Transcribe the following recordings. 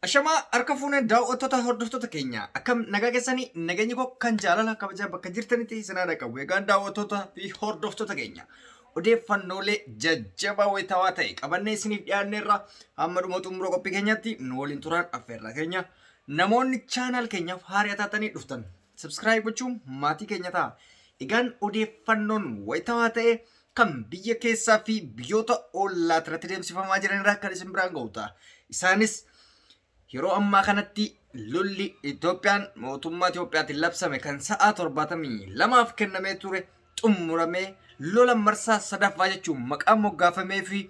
Ashamaa harka fuunee daawwattoota hordoftoota keenya akkam nagaa keessanii nageenyi koo kan jaalala kabajaa bakka jirtanitti isin haa qabu. Egaan daawwattoota fi hordoftoota keenya odeeffannoolee jajjabaa wayitaawaa ta'e qabannee isiniif dhiyaanneerra hamma dhuma xumura qophii keenyaatti nu waliin turaan affeerraa keenya. Namoonni chaanaal keenyaaf haaraa taatanii dhuftan subscribe gochuun maatii keenya ta'a. Egaan odeeffannoon wayitaawaa ta'e kan biyya keessaa fi biyyoota ollaa irratti deemsifamaa jiran irraa kan isin biraan ga'u ta'a. Isaanis yeroo ammaa kanatti lolli Itoophiyaan mootummaa Itoophiyaatiin labsame kan sa'aa 72f kennamee ture xumuramee lola marsaa sadaffaa jechuun maqaan moggaafamee fi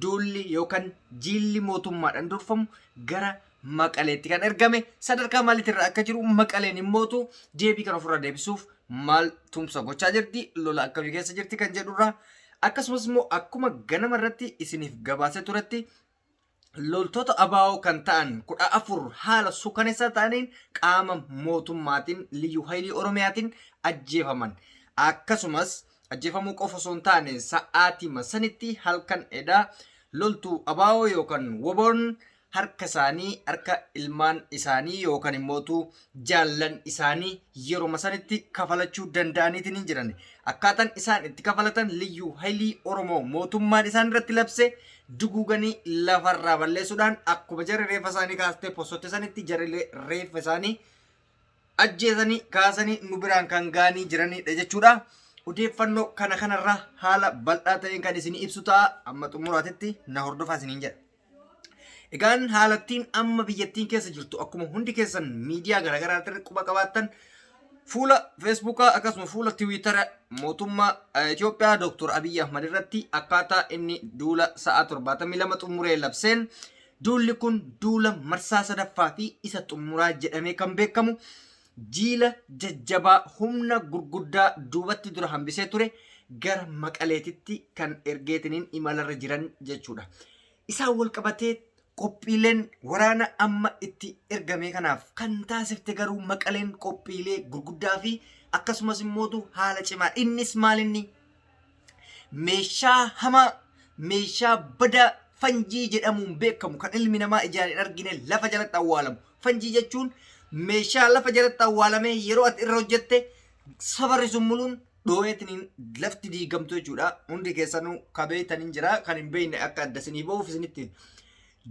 duulli yookaan jiilli mootummaadhaan durfamu gara Maqaleetti kan ergame sadarkaa maaliitirra akka jiru Maqaleen immootu deebii kan ofirraa deebisuuf maal tumsa gochaa jirti lola akkamii keessa jirti kan jedhurraa akkasumas immoo akkuma ganama irratti isiniif gabaasee turetti loltoota ABO kan ta'an 14 haala suukaneessaa ta'aniin qaama mootummaatiin Liyyuu Haayilii Oromiyaatiin ajjeefaman. Akkasumas ajjeefamuu qofa osoo hin taane sa'aatima sanitti halkan edaa loltuu ABO yookaan WBOn harka isaanii harka ilmaan isaanii yookaan immootu jaallan isaanii yeroma sanitti kafalachuu danda'aniitiin hin jiran. Akkaataan isaan itti kafalatan Liyyuu Haayilii Oromoo mootummaan isaan irratti labse duguuganii lafarraa balleessuudhaan akkuma jarri reeffa isaanii kaastee posotte sanitti jarri reeffa isaanii ajjeesanii kaasanii nu biraan kan ga'anii jiranidha jechuudha. Odeeffannoo kana kanarraa haala bal'aa ta'een kan isinii ibsu ta'a. Amma xumuraatitti na hordofaa isiniin jedha. Egaan haalattiin amma biyyattiin keessa jirtu akkuma hundi keessan miidiyaa garaagaraa irratti quba qabaattan fuula feesbuukaa akkasuma fuula tiwiitara mootummaa Itoophiyaa Dooktor Abiyyi Ahmad irratti akkaataa inni duula sa'a 72 xumuree labseen duulli kun duula marsaa sadaffaa fi isa xumuraa jedhamee kan beekamu jiila jajjabaa humna gurguddaa duubatti dura hambisee ture gara Maqaleetitti kan ergeetiniin imalarra jiran jechuudha. Isaan wal qabatee qophiileen waraana amma itti ergamee kanaaf kan taasifte garuu Maqaleen qophiilee gurguddaa fi akkasumas immootu haala cimaa innis maalinni meeshaa hamaa meeshaa badaa fanjii jedhamuun beekamu kan ilmi namaa ijaan hin argine lafa jalatti awwaalamu. Fanjii jechuun meeshaa lafa jalatti awwaalamee yeroo ati irra hojjette safarri sun muluun dhoo'eetiniin lafti diigamtu jechuudha. Hundi keessanuu ka beektan hin jira kan hin beekne akka adda isinii ba'uuf isinitti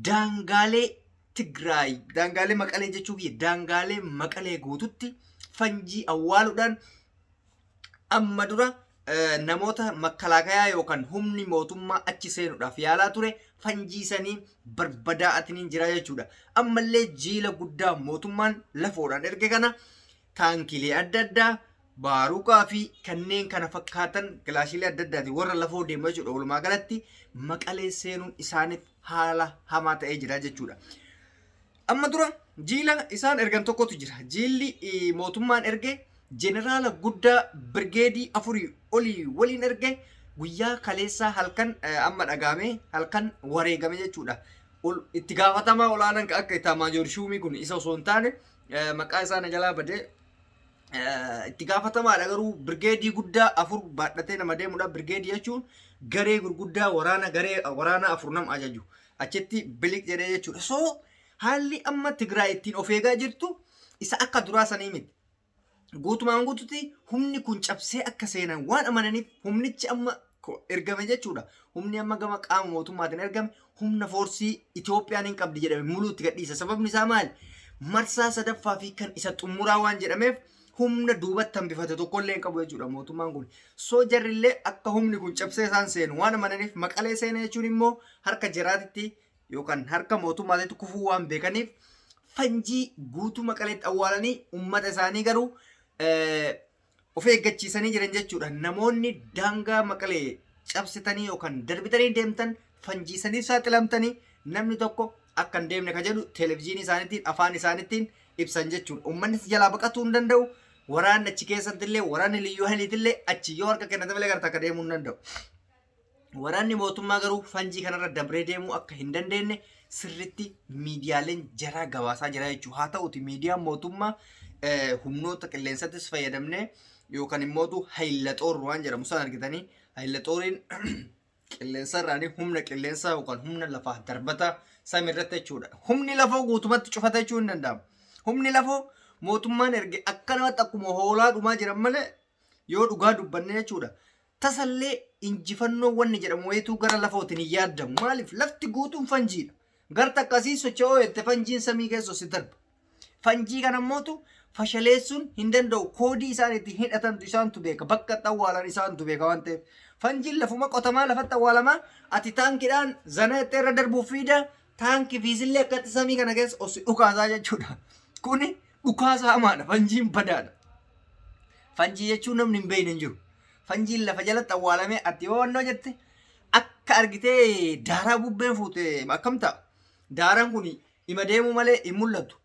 daangaalee Tigraay daangaalee Maqalee jechuu kiyya daangaalee Maqalee guututti fanjii awwaaluudhaan amma dura namoota makkalaakayaa yookaan humni mootummaa achi seenuudhaaf yaalaa ture fanjii sanii barbadaa'atiniin jira jechuudha. Ammallee jiila guddaa mootummaan lafoodhaan erge kana taankiilee adda addaa baaruqaa fi kanneen kana fakkaatan kilaashiilee adda addaati warra lafoo deemu jechuudha. Walumaa galatti Maqalee seenuun isaaniif haala hamaa ta'ee jira jechuudha. Amma dura jiila isaan ergan tokkotu jira. Jiilli mootummaan erge jeneraala guddaa birgeedii afurii olii waliin erge guyyaa kaleessaa halkan amma dhagaame halkan wareegame jechuudha. Itti gaafatamaa olaanaan akka Itaamaajoor Shuumii kun isa osoo hin taane maqaa isaa na jalaa badee itti gaafatamaadha garuu birgeedii guddaa afur baadhatee nama deemudha. Birgeedii jechuun garee gurguddaa waraana garee waraana afur nama ajaju achitti biliq jedhee jechuudha. So haalli amma Tigraay ittiin of eegaa jirtu isa akka duraa sanii miti. Guutumaan guututti humni kun cabsee akka seenan waan amananiif humnichi amma ergame jechuudha. Humni amma gama qaama mootummaatiin ergame humna foorsii Itoophiyaan hin qabdi jedhame muluu itti gadhiisa. Sababni isaa maali? Marsaa sadaffaa fi kan isa xumuraa waan jedhameef humna duubatti hambifate tokkollee hin qabu jechuudha mootummaan kun. So jarrillee akka humni kun cabsee isaan seenu waan amananiif Maqalee seene jechuun immoo harka jaraatitti yookaan harka mootummaatitti kufuu waan beekaniif fanjii guutuu Maqaleetti awwaalanii uummata isaanii garuu of eeggachiisanii jiran jechuudha. Namoonni daangaa Maqalee cabsitanii yookaan darbitanii deemtan fanjiisaniif saaxilamtanii namni tokko akka hin deemne ka jedhu televezyiinii isaaniitiin afaan isaaniitiin ibsan jechuudha. Uummanni jalaa baqatuu hin danda'u. Waraanni achi keessatti illee waraanni liyyuu haliitillee achi yoo harka kennate malee gara takka deemuu hin danda'u. Waraanni mootummaa garuu fanjii kanarra dabree deemuu akka hin dandeenye sirritti miidiyaaleen jaraa gabaasaa jira jechuudha. Haa ta'uti miidiyaan mootummaa humnoota qilleensattis fayyadamnee yookaan immootu hayilaxoor waan jedhamu san argitanii hayilaxooriin qilleensarraanii humna qilleensaa yookaan humna lafaa darbata Samiirratti jechuudha. Humni lafoo guutumatti cufata jechuun hin danda'amu. Humni lafoo mootummaan erge akkanumatti akkuma hoolaa dhumaa jiran malee yoo dhugaa dubbanne jechuudha. Tasallee injifannoo wanni jedhamu wayituu gara lafootiin hin yaadamu. Maaliif lafti guutuun fanjiidha. Gar takka asii socho'oo jette fanjiin samii keessa si darba. Fanjii kana mootu fashaleessuun hin danda'u. Koodii isaan itti hidhatantu isaantu beeka. Bakka itti awwaalan isaantu beeka waan ta'eef. Fanjiin lafuma qotamaa lafatti awwaalamaa ati taankiidhaan zana jettee irra darbuuf fiida. Taankii fiisillee akkatti samii kana keessa os dhukaasaa jechuudha. Kuni dhukaasa hamaadha. Fanjiin badaadha. Fanjii jechuun namni hin beekne hin jiru. Fanjiin lafa jalatti awwaalamee ati yoo wannoo jette akka argitee daaraa bubbeen fuute akkam ta'a? Daaraan kun ima deemuu malee hin mul'atu.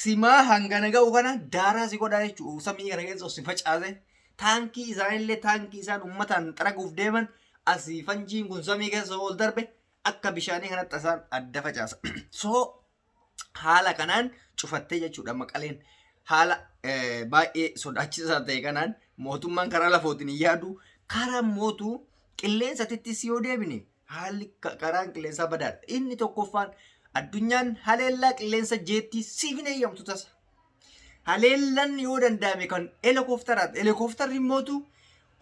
Simaa hangana ga'u kana daaraa si godhaa jechuudha. Samii kana keessa si facaase. Taankii isaanillee taankii isaan uummataan xaraguuf deeman asii fanjiin kun samii keessa ol darbe akka bishaanii kanatti isaan adda facaasa. So haala kanaan cufattee jechuudha Maqaleen. Haala baay'ee sodaachisaa ta'e kanaan mootummaan karaa lafootiin hin yaadu. Karaa mootuu qilleensatittis yoo deebine haalli karaan qilleensaa badaadha. Inni tokkoffaan addunyaan haleellaa qilleensa jeettii siif hin eeyyamtu tasa. Haleellaan yoo danda'ame kan helikooftaraati. Helikooftarri immootu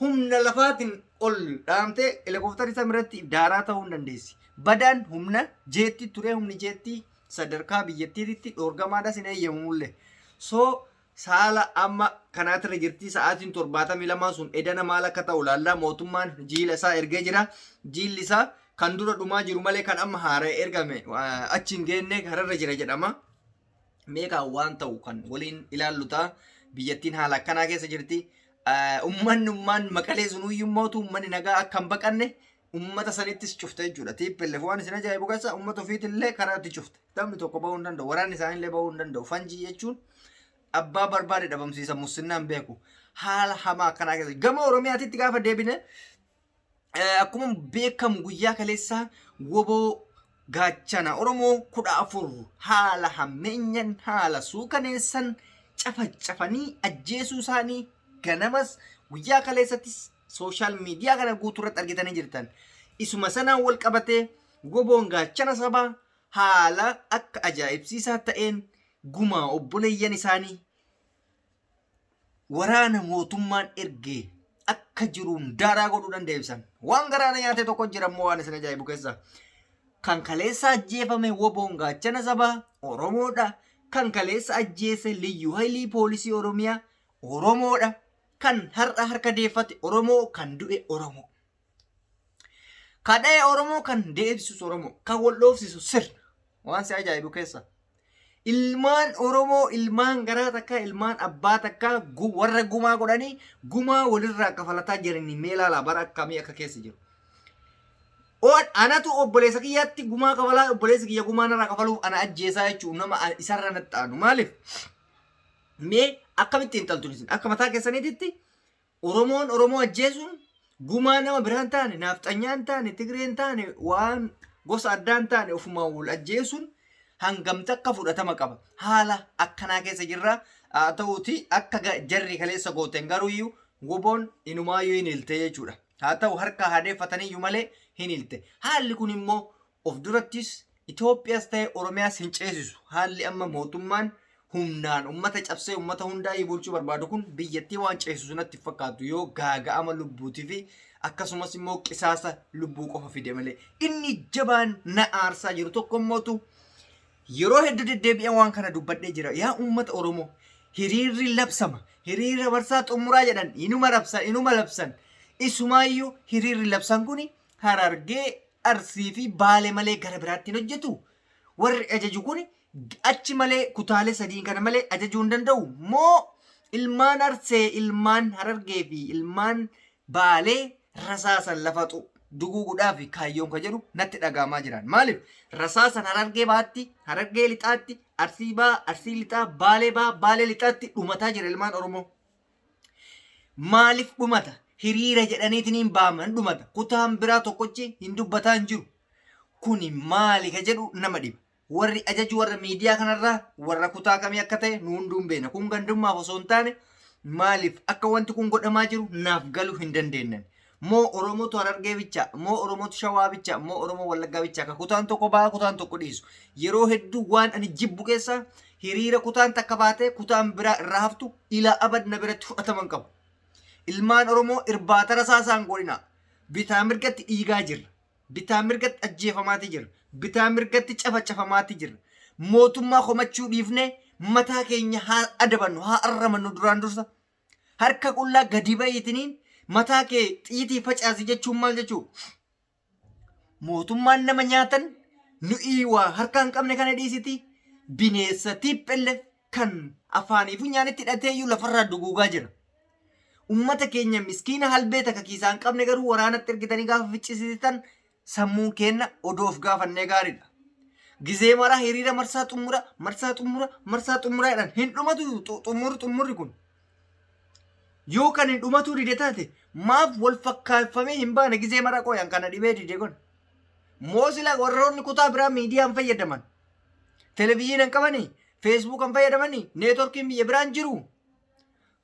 humna lafaatiin ol dhaamtee helikooftari samiirratti daaraa ta'uu hin dandeessi. Badaan humna jeettii ture humni jeettii sadarkaa biyyattiitti dhoorgamaadhas hin eeyyamamullee. So saala amma kanaatirra jirti sa'aatiin 72 sun edana maal akka ta'u laallaa mootummaan jiila isaa ergee jira. Jiilli isaa kan dura dhumaa jiru malee kan amma haara'ee ergame achi hin geenne kararra jira jedhama. Meeqaan waan ta'u kan waliin ilaallu ta'a. Biyyattiin haala akkanaa keessa jirti. Uummanni ummaan Maqalee sunuyyuu mootu uummanni nagaa akka hin baqanne uummata sanittis cufte jechuudha. TPLF waan isin ajaa'ibu keessa uummata ofiitillee karaa itti cufte. Namni tokko bahuu hin danda'u. Waraanni isaaniillee bahuu hin danda'u. Fanjii jechuun abbaa barbaade dhabamsiisa mussinnaan beeku. Haala hamaa akkanaa keessa. Gama Oromiyaatitti gaafa deebine akkuma beekamu guyyaa kaleessaa woboo gaachana Oromoo 14 haala hammeenyan haala suukaneessan cafacafanii ajjeesuu isaanii ganamas guyyaa kaleessattis sooshaal miidiyaa kana guutuu irratti argitanii jirtan. Isuma sanaan wal qabatee woboon gaachana sabaa haala akka ajaa'ibsiisaa ta'een gumaa obboleeyyan isaanii waraana mootummaan erge akka jiruun daaraa godhuu dandeessan. Waan garaana nyaate tokko jira immoo waan isin ajaa'ibu keessa. Kan kaleessa ajjeefame woboon gaachana sabaa Oromoodha. Kan kaleessa ajjeese Liyyuu Haayilii poolisii Oromiyaa Oromoodha. Kan har'a harka deeffate Oromoo kan du'e Oromoo. Kadha'e Oromoo kan deebisisu Oromoo kan wal dhoofsisu sirna. Waan si ajaa'ibu keessa. Ilmaan Oromoo ilmaan garaa takkaa ilmaan abbaa takkaa warra gumaa godhanii gumaa walirraa kafalataa jiranii mee ilaalaa bara akkamii akka keessa jiru. Anatu obboleessa kiyyaatti gumaa kafalaa obboleessi kiyya gumaa narraa kafaluuf ana ajjeesaa jechuun nama isarra natti aanu maaliif? Mee akkamitti hin xaltu isin akka mataa keessaniititti Oromoon Oromoo ajjeesuun gumaa nama biraan taane naafxanyaan taane Tigreen taane waan gosa addaan taane ofumaan wal ajjeesuun hangam takka fudhatama qaba. Haala akkanaa keessa jirra. Haa ta'uuti akka jarri kaleessa gooteen garuuyyuu woboon inumaayyuu hin hilte jechuudha. Haa ta'u harka hadeeffataniyyuu malee hin hilte. Haalli kun immoo of durattis Itoophiyaas ta'e Oromiyaas hin ceesisu. Haalli amma mootummaan humnaan ummata cabsee ummata hundaa bulchuu barbaadu kun biyyattii waan ceesisu natti hin fakkaatu yoo gaaga'ama lubbuutii fi akkasumas immoo qisaasa lubbuu qofa fide malee. Inni jabaan na aarsaa jiru tokko immootu yeroo hedduu deddeebi'ee waan kana dubbadhee jira. Yaa ummata Oromoo hiriirri labsama. Hiriira marsaa xumuraa jedhan inuma rabsan inuma labsan. Isumaayyuu hiriirri labsan kuni Harargee, Arsii fi Baalee malee gara biraatti hin hojjetu. Warri ajaju kun achi malee kutaalee sadiin kana malee ajajuu hin danda'u. Moo ilmaan Arsee, ilmaan Harargee fi ilmaan Baalee rasaasan lafa duguuguudhaaf kaayyoon ka jedhu natti dhaga'amaa jiran. Maaliif rasaasan Harargee baatti, Harargee lixaatti, Arsii baa, Arsii lixaa, Baalee baa, Baalee lixaatti dhumataa jira ilmaan Oromoo. Maaliif dhumata? Hiriira jedhaniitiin hin baaman dhumata. Kutaan biraa tokkochi hin dubbataa hin jiru. Kuni maali ka jedhu nama dhiba. Warri ajaju warra miidiyaa kanarraa warra kutaa kamii akka ta'e nu hunduu hin beekna. Kun gandummaaf osoo hin taane maaliif akka wanti kun godhamaa jiru naaf galuu hin dandeenye. Moo Oromootu Harargee bicha, moo Oromootu Shawaa bicha, moo Oromoo Wallaggaa bicha ka kutaan tokko ba'a kutaan tokko dhiisu. Yeroo hedduu waan ani jibbu keessaa hiriira kutaan takka baatee kutaan biraa irraa haftu ilaa abad na biratti fudhatama hin qabu. Ilmaan Oromoo irbaata rasaasaan godhina. Bitaa mirgatti dhiigaa jirra. Bitaa mirgatti ajjeefamaati jirra. Bitaa mirgatti cafacafamaati jirra. Mootummaa komachuu dhiifnee mataa keenya haa adabannu, haa arramannu duraan dursa. Harka qullaa gadi ba'iitiniin mataa kee xiitii facaasi jechuun maal jechuu? Mootummaan nama nyaatan nu'ii waa harka hin qabne kana dhiisiti bineessa TPLF kan afaanii funyaanitti hidhatee iyyuu lafarraa duguugaa jira. Ummata keenya miskiina halbee takka kiisaa hin qabne garuu waraanatti ergitanii gaafa ficcisiistan sammuun keenna odoo of gaafannee gaariidha. Gizee maraa hiriira marsaa xumura, marsaa xumura, marsaa xumura jedhan hin dhumatu xumurri xumurri kun. Yoo kan hin dhumatuu dide taate maaf wal fakkaeffamee hin baane gizee maraa qoyan kana dhibee dide kun. Moo sila warroonni kutaa biraa miidiyaan fayyadaman. Televiziyoona hin qabanii, feesbuuka hin fayyadamanii, neetworkiin biyya biraan jiru.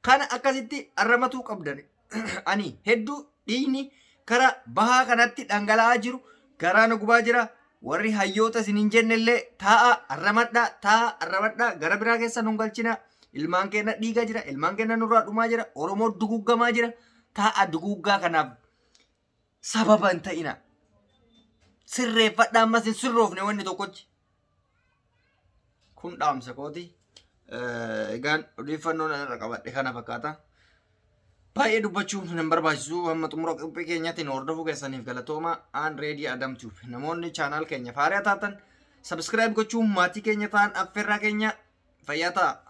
Kana akkasitti arramatuu qabdan. Ani hedduu dhiigni kara bahaa kanatti dhangala'aa jiru garaa na gubaa jira. Warri hayyoota isin hin jenne illee taa'a arramadhaa taa'a arramadhaa gara biraa keessa nun galchina. Ilmaan keenya dhiigaa jira ilmaan keenya nurraa dhumaa jira Oromoo duguggamaa jira taa'a duguggaa kanaaf sababa hin ta'ina. Sirreeffadhaa ammas hin sirroofne wanni tokkochi. Kun dhaamsa kooti. Egaan odeeffannoon irra qabadhe kana fakkaata. Baay'ee dubbachuun hin barbaachisu. Hamma xumura qophii keenyaatiin hordofuu keessaniif galatooma. Aan Reedii Adam Tube. Namoonni channel keenya faariyaa taatan subscribe gochuun maatii keenya ta'an affeerraa keenya fayyaa ta'a.